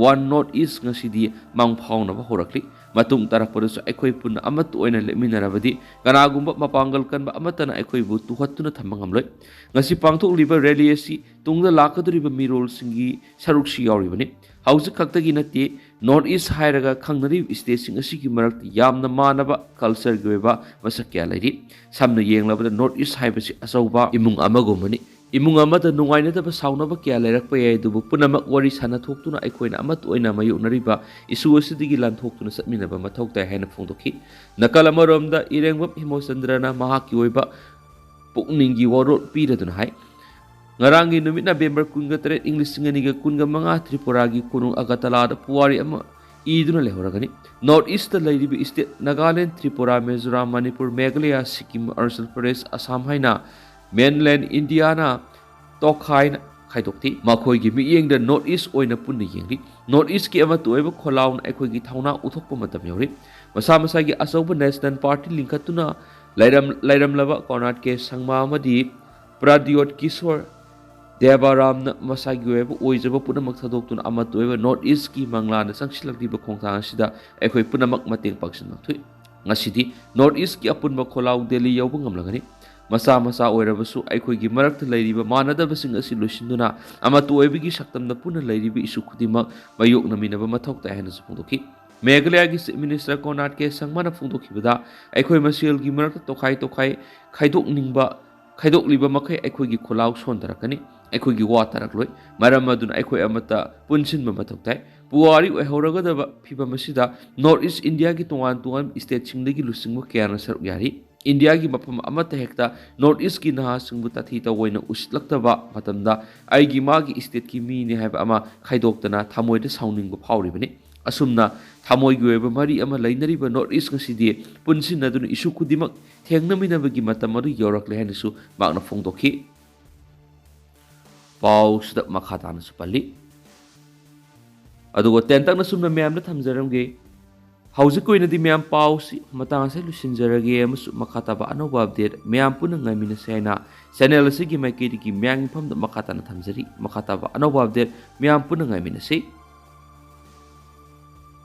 ꯋꯥꯟ ꯅꯣꯔꯠ ꯏꯁ ꯉꯁꯤꯗꯤ ꯃꯪ ꯐꯥꯎꯅꯕ ꯍꯧꯔꯛꯂꯤ꯫ ꯃꯇꯨꯡ ꯇꯥꯔꯛꯄꯗꯁꯨ ꯑꯩꯈꯣꯏ ꯄꯨꯟꯅ ꯑꯃꯠꯇ ꯑꯣꯏꯅ ꯂꯦꯞꯃꯤꯟꯅꯔꯕꯗꯤ ꯀꯅꯥꯒꯨꯝꯕ ꯃꯄꯥꯡꯒꯜ ꯀꯟꯕ ꯑꯃꯠꯇꯅ ꯑꯩꯈꯣꯏꯕꯨ ꯇꯨꯍꯠꯇꯨꯅ ꯊꯝꯕ ꯉꯝꯂꯣꯏ꯫ ꯉꯁꯤ ꯄꯥꯡꯊꯣꯛꯂꯤꯕ ꯔꯦꯂꯤ ꯑꯁꯤ ꯇꯨꯡꯗ ꯂꯥꯛꯀꯗꯧꯔꯤꯕ ꯃꯤꯔꯣꯜꯁꯤꯡꯒꯤ ꯁꯔꯨꯛꯁꯨ ꯌꯥꯎꯔꯤꯕꯅꯤ꯫ ꯍꯧꯖꯤꯛ ꯈꯛꯇꯒꯤ ꯅꯠꯇꯦ, ꯅꯣꯔꯠ ꯏꯁ ꯍꯥꯏꯔꯒ ꯈꯪꯅꯔꯤꯕ ꯏꯁꯇꯦꯠꯁꯤꯡ ꯑꯁꯤꯒꯤ ꯃꯔꯛꯇ ꯌꯥꯝꯅ ꯃꯥꯟꯅꯕ ꯀꯜꯆꯔꯒꯤ ꯑꯣꯏꯕ ꯃꯁꯛ ꯀꯌꯥ ꯂꯩꯔꯤ꯫ ꯁꯝꯅ ꯌꯦꯡꯂꯕꯗ ꯅꯣꯔꯠ ꯏꯁ ꯍꯥꯏꯕꯁꯤ ꯑꯆꯧꯕ ꯏꯃꯨꯡ ꯑꯃꯒꯨꯝꯕꯅꯤ꯫ ꯏꯃꯨꯡ ꯑꯃꯗ ꯅꯨꯡꯉꯥꯏꯅꯗꯕ ꯁꯥꯎꯅꯕ ꯀꯌꯥ ꯂꯩꯔꯛꯄ ꯌꯥꯏ, ꯑꯗꯨꯕꯨ ꯄꯨꯝꯅꯃꯛ ꯋꯥꯔꯤ ꯁꯥꯟꯅꯊꯣꯛꯇꯨꯅ ꯑꯩꯈꯣꯏꯅ ꯑꯃꯠꯇ ꯑꯣꯏꯅ ꯃꯥꯌꯣꯛꯅꯔꯤꯕ ꯏꯁꯨ ꯑꯁꯤꯗꯒꯤ ꯂꯥꯟꯊꯣꯛꯇꯨꯅ ꯆꯠꯃꯤꯟꯅꯕ ꯃꯊꯧ ꯇꯥꯏ ꯍꯥꯏꯅ ꯐꯣꯡꯗꯣꯛꯈꯤ꯫ ꯅꯥꯀꯜ ꯑꯃꯔꯣꯝꯗ ꯏꯔꯦꯡꯕꯝ ꯍꯦꯃꯆꯟꯗ꯭ꯔꯅ ꯃꯍꯥꯛꯀꯤ ꯑꯣꯏꯕ ꯄꯨꯛꯅꯤꯡꯒꯤ ꯋꯥꯔꯣꯜ ꯄꯤꯔꯗꯨꯅ ꯍꯥꯏ, ꯉꯔꯥꯡꯒꯤ ꯅꯨꯃꯤꯠꯅ ꯅꯕꯦꯝꯕꯔ ꯀꯨꯟꯒ ꯇꯔꯦꯠ, ꯏꯪ ꯂꯤꯁꯤꯡ ꯑꯅꯤꯒ ꯀꯨꯟꯒ ꯃꯉꯥ, ꯇ꯭ꯔꯤꯄꯨꯔꯥꯒꯤ ꯀꯣꯅꯨꯡ ꯑꯒꯔꯇꯂꯥꯗ ꯄꯨꯋꯥꯔꯤ ꯑꯃ ꯏꯗꯨꯅ ꯂꯩꯍꯧꯔꯒꯅꯤ꯫ ꯅꯣꯔꯠ ꯏꯁꯇ ꯂꯩꯔꯤꯕ ꯏꯁꯇꯦꯠ ꯅꯥꯒꯥꯂꯦꯟ, ꯇ꯭ꯔꯤꯄꯨꯔꯥ, ꯃꯤꯖꯣꯔꯥꯝ, ꯃꯅꯤꯄꯨꯔ, ꯃꯦꯘꯥꯂꯌꯥ, ꯁꯤꯛꯀꯤꯝ, ꯑꯔꯨꯅꯥꯆꯜ ꯄ꯭ꯔꯗꯦꯁ, ꯑꯁꯥꯝ ꯍꯥꯏꯅ ꯃꯦꯟꯂꯦꯟ ꯏꯟꯗꯤꯌꯥꯅ ꯇꯣꯈꯥꯏꯅ ꯈꯥꯏꯗꯣꯛꯈꯤ꯫ ꯃꯈꯣꯏꯒꯤ ꯃꯤꯠꯌꯦꯡꯗ ꯅꯣꯔꯠ ꯏꯁ ꯑꯣꯏꯅ ꯄꯨꯟꯅ ꯌꯦꯡꯂꯤ꯫ ꯅꯣꯔꯠ ꯏꯁꯀꯤ ꯑꯃꯠꯇ ꯑꯣꯏꯕ ꯈꯣꯜꯂꯥꯎꯅ ꯑꯩꯈꯣꯏꯒꯤ ꯊꯧꯅꯥ ꯎꯠꯊꯣꯛꯄ ꯃꯇꯝ ꯌꯧꯔꯤ꯫ ꯃꯁꯥ ꯃꯁꯥꯒꯤ ꯑꯆꯧꯕ ꯅꯦꯁꯅꯦꯜ ꯄꯥꯔꯇꯤ ꯂꯤꯡꯈꯠꯇꯨꯅ ꯂꯩꯔꯝ-, ꯂꯩꯔꯝꯂꯕ ꯀꯣꯅꯥꯔꯠ ꯀꯦ ꯁꯪꯃꯥ ꯑꯃꯗꯤ ꯄ꯭ꯔꯗ꯭ꯌꯣꯠ ꯀꯤꯁꯣꯔ ꯗꯦꯕꯥꯔꯥꯝꯅ ꯃꯁꯥꯒꯤ ꯑꯣꯏꯕ ꯑꯣꯏꯖꯕ ꯄꯨꯝꯅꯃꯛ ꯊꯥꯗꯣꯛꯇꯨꯅ ꯑꯃꯠꯇ ꯑꯣꯏꯕ ꯅꯣꯔꯠ ꯏꯁꯀꯤ ꯃꯪꯂꯥꯟꯗ ꯆꯪꯁꯤꯜꯂꯛꯂꯤꯕ ꯈꯣꯡꯊꯥꯡ ꯑꯁꯤꯗ ꯑꯩꯈꯣꯏ ꯄꯨꯝꯅꯃꯛ ꯃꯇꯦꯡ ꯄꯥꯡꯁꯤꯟꯕ ꯊꯣꯛꯏ꯫ ꯉꯁꯤꯗꯤ ꯅꯣꯔꯠ ꯏꯁꯀꯤ ꯑꯄꯨꯟꯕ ꯈꯣꯜꯂꯥꯎ ꯗꯦꯜꯂꯤ ꯌꯧꯕ ꯉꯝꯂꯒꯅꯤ꯫ ꯃꯆꯥ ꯃꯆꯥ ꯑꯣꯏꯔꯕꯁꯨ ꯑꯩꯈꯣꯏꯒꯤ ꯃꯔꯛꯇ ꯂꯩꯔꯤꯕ ꯃꯥꯟꯅꯗꯕꯁꯤꯡ ꯑꯁꯤ ꯂꯣꯏꯁꯤꯟꯗꯨꯅ ꯑꯃꯠꯇ ꯑꯣꯏꯕꯒꯤ ꯁꯛꯇꯝꯗ ꯄꯨꯟꯅ ꯂꯩꯔꯤꯕ ꯏꯁꯨ ꯈꯨꯗꯤꯡꯃꯛ ꯃꯥꯌꯣꯛꯅꯃꯤꯟꯅꯕ ꯃꯊꯧ ꯇꯥꯏ ꯍꯥꯏꯅꯁꯨ ꯐꯣꯡꯗꯣꯛꯈꯤ꯫ ꯃꯦꯘꯥꯂꯌꯥꯒꯤ ꯆꯤꯐ ꯃꯤꯅꯤꯁꯇꯔ ꯀꯣꯅꯥꯔꯠ ꯀꯦ ꯁꯪꯃꯥꯅ ꯐꯣꯡꯗꯣꯛꯈꯤꯕꯗ, ꯑꯩꯈꯣꯏ ꯃꯁꯦꯜꯒꯤ ꯃꯔꯛꯇ ꯇꯣꯈꯥꯏ ꯇꯣꯈꯥꯏ ꯈꯥꯏꯗꯣꯛꯅꯤꯡꯕ, ꯈꯥꯏꯗꯣꯛꯂꯤꯕ ꯃꯈꯩ ꯑꯩꯈꯣꯏꯒꯤ ꯈꯣꯜꯂꯥꯎ ꯁꯣꯟꯊꯔꯛꯀꯅꯤ꯫ ꯑꯩꯈꯣꯏꯒꯤ ꯋꯥ ꯇꯥꯔꯛꯂꯣꯏ꯫ ꯃꯔꯝ ꯑꯗꯨꯅ ꯑꯩꯈꯣꯏ ꯑꯃꯠꯇ ꯄꯨꯟꯁꯤꯟꯕ ꯃꯊꯧ ꯇꯥꯏ꯫ ꯄꯨꯋꯥꯔꯤ ꯑꯣꯏꯍꯧꯔꯒꯗꯕ ꯐꯤꯚꯝ ꯑꯁꯤꯗ ꯅꯣꯔꯠ ꯏꯁ ꯏꯟꯗꯤꯌꯥꯒꯤ ꯇꯣꯉꯥꯟ ꯇꯣꯉꯥꯟꯕ ꯏꯁꯇꯦꯠꯁꯤꯡꯗꯒꯤ ꯂꯨꯆꯤꯡꯕ ꯀꯌꯥꯅ ꯁꯔꯨꯛ ꯌꯥꯔꯤ꯫ ꯏꯟꯗꯤꯌꯥꯒꯤ ꯃꯐꯝ ꯑꯃꯠꯇ ꯍꯦꯛꯇ ꯅꯣꯔꯠ ꯏꯁꯀꯤ ꯅꯍꯥꯁꯤꯡꯕꯨ ꯇꯥꯊꯤ ꯇꯧꯑꯣꯏꯅ ꯎꯁꯤꯠꯂꯛꯇꯕ ꯃꯇꯝꯗ ꯑꯩꯒꯤ ꯃꯥꯒꯤ ꯏꯁꯇꯦꯠꯀꯤ ꯃꯤꯅꯤ ꯍꯥꯏꯕ ꯑꯃ ꯈꯥꯏꯗꯣꯛꯇꯅ ꯊꯃꯣꯏꯗ ꯁꯥꯎꯅꯤꯡꯕ ꯐꯥꯎꯔꯤꯕꯅꯤ꯫ ꯑꯁꯨꯝꯅ ꯊꯃꯣꯏꯒꯤ ꯑꯣꯏꯕ ꯃꯔꯤ ꯑꯃ ꯂꯩꯅꯔꯤꯕ ꯅꯣꯔꯠ ꯏꯁ ꯉꯁꯤꯗꯤ ꯄꯨꯟꯁꯤꯟꯅꯗꯨꯅ ꯏꯁꯨ ꯈꯨꯗꯤꯡꯃꯛ ꯊꯦꯡꯅꯃꯤꯟꯅꯕꯒꯤ ꯃꯇꯝ ꯑꯗꯨ ꯌꯧꯔꯛꯂꯦ ꯍꯥꯏꯅꯁꯨ ꯃꯍꯥꯛꯅ ꯐꯣꯡꯗꯣꯛꯈꯤ꯫ ꯄꯥꯎꯁꯤꯗ ꯃꯈꯥ ꯇꯥꯅꯁꯨ ꯄꯜꯂꯤ꯫ ꯑꯗꯨꯒ ꯇꯦꯟꯇꯛꯅ ꯁꯨꯝꯅ ꯃꯌꯥꯝꯗ ꯊꯝꯖꯔꯝꯒꯦ꯫ ꯍꯧꯖꯤꯛꯀꯤ ꯑꯣꯏꯅꯗꯤ ꯃꯌꯥꯝ ꯄꯥꯎꯁꯤ ꯃꯇꯥꯡ ꯑꯁꯤꯗ ꯂꯣꯏꯁꯤꯟꯖꯔꯒꯦ, ꯑꯃꯁꯨꯡ ꯃꯈꯥ ꯇꯥꯕ ꯑꯅꯧꯕ update ꯃꯌꯥꯝ ꯄꯨꯟꯅ ꯉꯥꯏꯃꯤꯟꯅꯁꯦ ꯍꯥꯏꯅ channel ꯑꯁꯤꯒꯤ ꯃꯥꯏꯀꯩꯗꯒꯤ ꯃꯌꯥꯝꯒꯤ ꯃꯐꯝꯗ ꯃꯈꯥ ꯇꯥꯅ ꯊꯝꯖꯔꯤ꯫ ꯃꯈꯥ ꯇꯥꯕ ꯑꯅꯧꯕ update ꯃꯌꯥꯝ ꯄꯨꯟꯅ ꯉꯥꯏꯃꯤꯟꯅꯁꯤ꯫